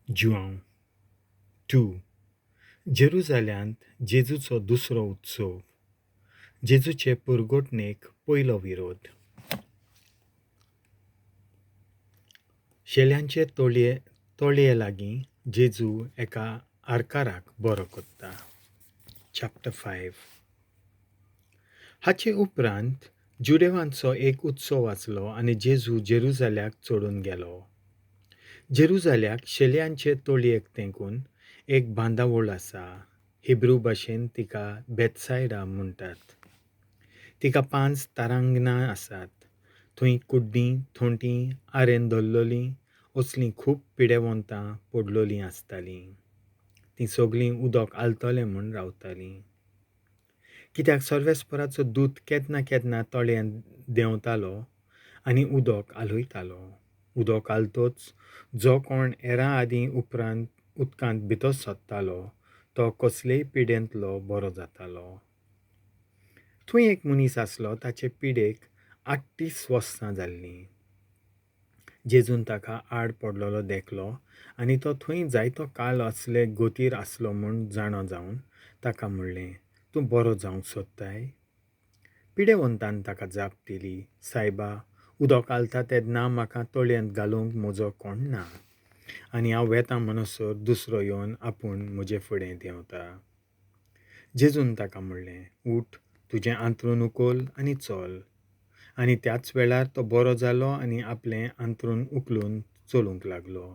जुआंव 2. जेरुजाल्यांत जेजूचो दुसरो उत्सव. जेजूचे पुरगोटणेक पयलो विरोध. शेल्यांचे तोळये लागीं जेजू एका आरकाराक बरो कोत्ता. चॅप्टर 5. हाचे उपरांत जुदेवांचो एक उत्सव आसलो आनी जेजू जेरुजाल्याक चडून गेलो. जेरुजाल्याक शेल्यांचे तोळयेक तेंकून एक बांदावळ आसा. हिब्रू भाशेन तिका बेतसायडा म्हणटात. तिका 5 तारांगणां आसात. थंय कुड्डीं, थोंटीं, आरेन धरलेलीं असलीं खूब पिडेवंतां पडलेलीं आसतालीं. तीं सगळीं उदक आलतलें म्हूण रावतालीं. कित्याक सर्वेस्पराचो दूत केन्ना केन्ना तळ्यांत देंवतालो आनी उदक आलयतालो. उदक आलतोच जो कोण हेरां आदीं उपरांत उदकांत भितर सरतालो तो कसलेय पिडेंतलो बरो जातालो. थंय एक मनीस आसलो, ताचे पिडेक 38 वर्सां जाल्लीं. जेजून ताका आड पडलेलो देखलो आनी तो थंय जायतो काळ असले गोतीर आसलो म्हूण जाणो जावन ताका म्हणलें, तूं बरो जावंक सोदताय? पिडेवंतान ताका जाप दिली, सायबा, उदक आलता तेन्ना म्हाका तळयेंत घालूंक म्हजो कोण ना आनी हांव वेता म्हणसर दुसरो येवन आपूण म्हजे फुडें देंवता. जेजून ताका म्हणलें, उठ, तुजें आंतरून उखल आनी चल. आनी त्याच वेळार तो बरो जालो आनी आपलें आंतरून उखलून चलूंक लागलो.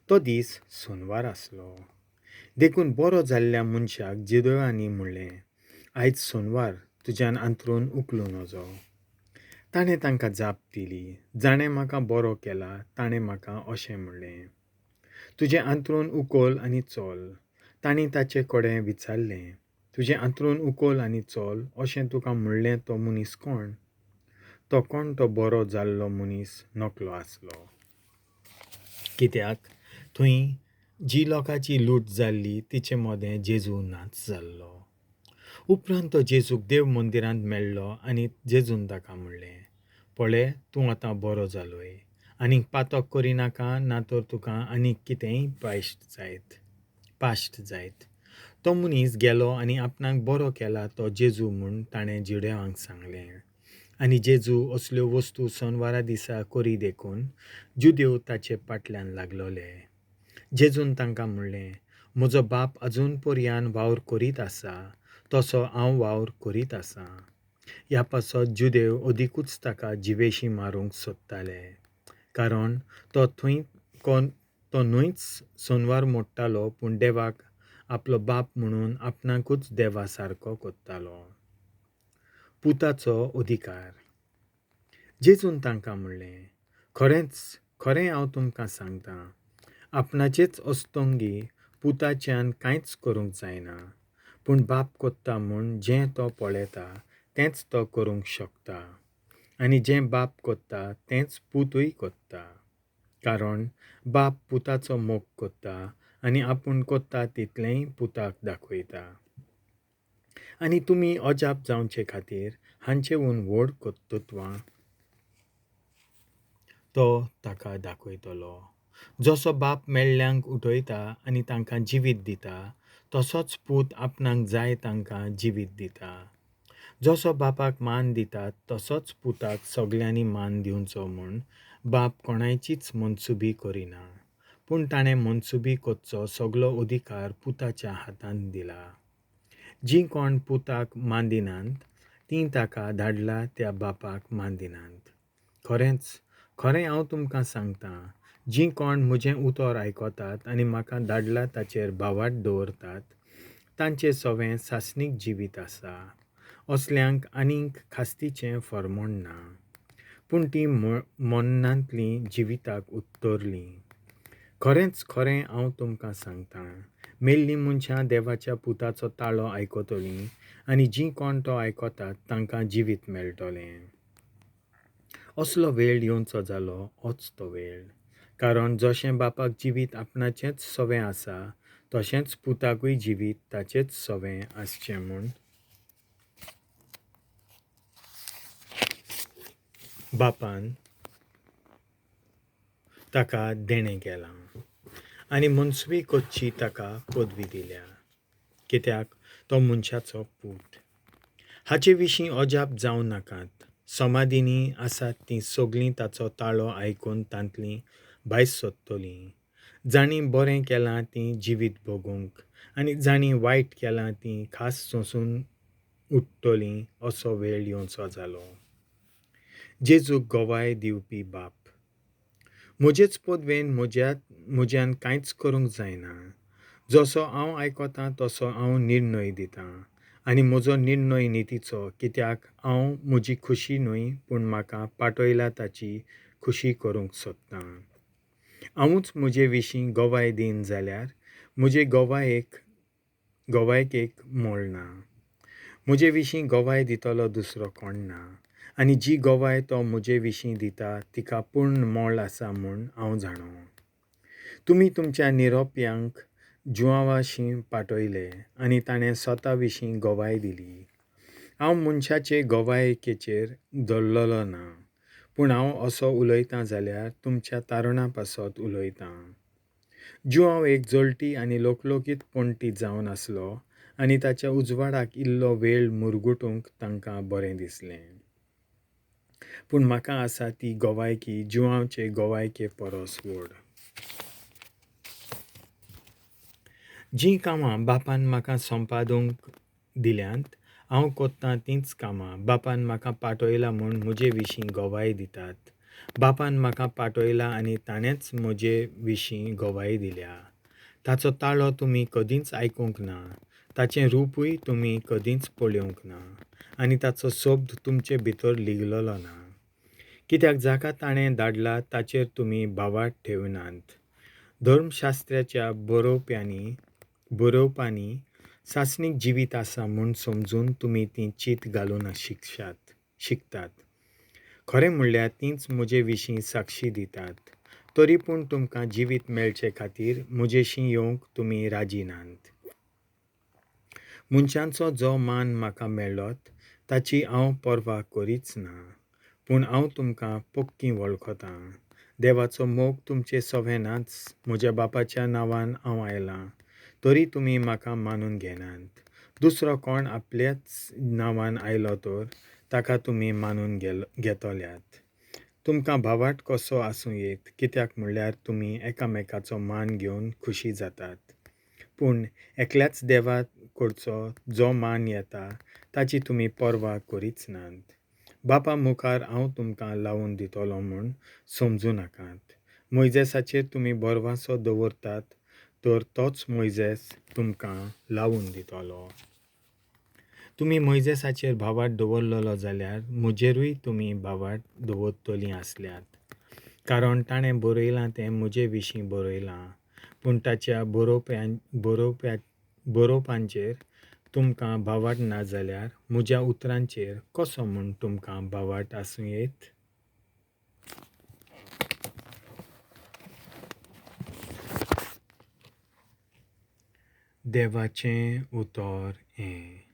तो दीस सोनवार आसलो. देखून बरो जाल्ल्या मनशाक जेदेवांनी म्हणलें, आयज सोनवार, तुज्यान आंतरून उखलूं नजो. ताणें तांकां जाप दिली, जाणें म्हाका बरो केला ताणें म्हाका अशें म्हणलें, तुजें आंतरून उखल आनी चल. तांणी ताचे कडेन विचारलें, तुजें आंतरून उखल आनी चल अशें तुका म्हणलें तो मनीस कोण? तो कोण तो बरो जाल्लो मनीस नकलो आसलो. कित्याक थंय जी लोकांची लूट जाल्ली तिचे मदें जेजू नाच जाल्लो. उपरांत तो जेजूक देव मंदिरांत मेळ्ळो आनी जेजून ताका म्हणलें, पळय, तूं आतां बरो जालोय, आनीक पातक करिनाका, ना तर तुका आनीक कितेंय पाश्ट जायत. तो मनीस गेलो आनी आपणाक बरो केला तो जेजू म्हूण ताणें जुदेवांक सांगलें. आनी जेजू असल्यो वस्तू सोनवारा दिसा करी देखून जुदेव ताचे फाटल्यान लागलोले. जेजून तांकां म्हणलें, म्हजो बाप अजून पर्यान वावर करीत आसा, तसो हांव वावर करीत आसां. ह्या पासत जुदेव अदिकूच ताका जिवेशी मारूंक सोदताले, कारण तो थंय तो न्हयच सोनवार मोडटालो, पूण देवाक आपलो बाप म्हणून आपणाकूच देवा सारको कोत्तालो. पुताचो अधिकार. जेजून तांकां म्हणलें, खरेंच खरें हांव तुमकां सांगतां, आपणाचेच अस्तंगी पुताच्यान कांयच करूंक जायना, पूण बाप कोत्ता म्हूण जें तो पळयता तेंच तो करूंक शकता, आनी जें बाप कोत्ता तेंच पुतूय कोत्ता. कारण बाप पुताचो मोग कोत्ता आनी आपूण कोत्ता तितलेंय पुताक दाखयता. आनी तुमी अजाप जावचे खातीर हांचेहून व्हड कर्तृत्वां तो ताका दाखयतलो. जसो बाप मेल्ल्यांक उठयता आनी तांकां जिवीत दिता, तसोच पूत आपणाक जाय तांकां जिवीत दिता. जसो बापाक मान दितात तसोच पुताक सगल्यांनी मान दिवचो म्हूण बाप कोणायचीच मनसुबी करिना, पूण ताणें मनसुबी करचो सगलो अधिकार पुताच्या हातांत दिला. जीं कोण पुताक मानदिनात तीं ताका धाडला त्या बापाक मानदिनात. खरेंच खरें हांव तुमकां सांगतां, जीं कोण म्हजें उतर आयकतात आनी म्हाका धाडला ताचेर भावार्थ दवरतात तांचें सवें सासणीक जिवीत आसा. असल्यांक आनीक खास्तीचें फर्मण ना, पूण तीं मरणांतलीं जिविताक उत्तरलीं. खरेंच खरें हांव तुमकां सांगतां, मेल्लीं मनशां देवाच्या पुताचो ताळो आयकतलीं आनी जीं कोण तो आयकतात तांकां जिवीत मेळटलें. असलो वेळ येवचो जालो होच तो वेळ. कारण जशें बापाक जिवीत आपणाचेंच सवें आसा, तशेंच पुताकूय जिवीत ताचेंच सवें आसचें म्हूण बापान ताका देणें केलां. आनी मनसुवी कोच्ची ताका पदवी दिल्या, कित्याक तो मनशाचो पूत. हाचे विशीं अजाप जावं नाकात. समाधींनी आसात तीं सगलीं ताचो ताळो आयकून तांतलीं भायर सोदतलीं. जांणी बरें केलां तीं जिवीत भोगूंक आनी जांणी वायट केलां तीं खास सोंसून उठ्ठलीं असो वेळ येवचो जालो. जेजूक गवाय दिवपी बाप. म्हजेच पदवेन म्हज्यान कांयच करूंक जायना. जसो हांव आयकतां तसो हांव निर्णय दितां आनी म्हजो निर्णय नितीचो, कित्याक हांव म्हजी खुशी न्हय पूण म्हाका पाठयला ताची खुशी करूंक सोदतां. हांवूच म्हजे विशीं गवाय दीन जाल्यार म्हजे गवायकेक मोल ना. म्हजे विशीं गवाय दितलो दुसरो कोण ना आनी जी गवाय तो म्हजे विशीं दिता तिका पूर्ण मोल आसा म्हूण हांव जाणो. तुमी तुमच्या निरोप्यांक जुआंवाशीं पाठयले आनी ताणें स्वता विशीं गवाय दिली. हांव मनशाचे गवायकेचेर धरलेलो ना, पूण हांव असो उलयतां जाल्यार तुमच्या तारुणा पासत उलयतां. जुआंव एक जळटी आनी लोकलोकीत पणटी जावन आसलो आनी ताच्या उजवाडाक इल्लो वेळ मुरगुटूंक तांकां बरें दिसलें. पूण म्हाका आसा ती गवायकी जुआंवचे गवायके परस व्हड. जीं कामां बापान म्हाका संपादूंक दिल्यांत हांव कोत्तां तींच कामां बापान म्हाका पाठयला म्हूण म्हजे विशीं गवाय दितात. बापान म्हाका पाठयला आनी ताणेंच म्हजे विशीं गवाय दिल्या. ताचो ताळो तुमी कदींच आयकूंक ना, ताचें रुपूय तुमी कदींच पळोवंक ना आनी ताचो शब्द तुमचे भितर लिगलेलो ना, कित्याक जाका ताणें धाडला ताचेर तुमी भावार्थ ठेवनात. धर्मशास्त्राच्या बरोवप्यांनी सासणीक जिवीत आसा म्हूण समजून तुमी तीं चीत घालून शिकतात. खरें म्हणल्यार तींच म्हजे विशीं साक्षी दितात, तरी पूण तुमकां जिवीत मेळचे खातीर म्हजेशीं येवंक तुमी राजी नात. मनशांचो जो मान म्हाका मेळत ताची हांव पर्वा करीच ना, पूण हांव तुमकां पक्की वळखतां. देवाचो मोग तुमचे सवे नाच. म्हज्या बापाच्या नांवान हांव आयलां, तरी तुमी म्हाका मानून घेनात. दुसरो कोण आपल्याच नांवान आयलो तर ताका तुमी मानून घेतल्यात. तुमकां भावार्थ कसो आसूं येत, कित्याक म्हणल्यार तुमी एकामेकाचो मान घेवन खुशी जातात. पूण एकल्याच देवा कडचो जो मान येता ताची तुमी पर्वा करीच नात. बापा मुखार हांव तुमकां लावून दितलो म्हूण समजूं नाकात. मोयजेसाचेर तुमी भरवंसो दवरतात तर तोच मोयजेस तुमकां लावून दितलो. तुमी मोयजेसाचेर भावार्थ दवरलेलो जाल्यार म्हजेरूय तुमी भावार्थ दवरतलीं आसल्यात, कारण ताणें बरयलां तें म्हजे विशीं बरयलां. पूण ताच्या बरोवपांचेर तुमकां भावार्थ ना जाल्यार म्हज्या उतरांचेर कसो म्हूण तुमकां भावार्थ आसूं येत? देवाचें उतर हें.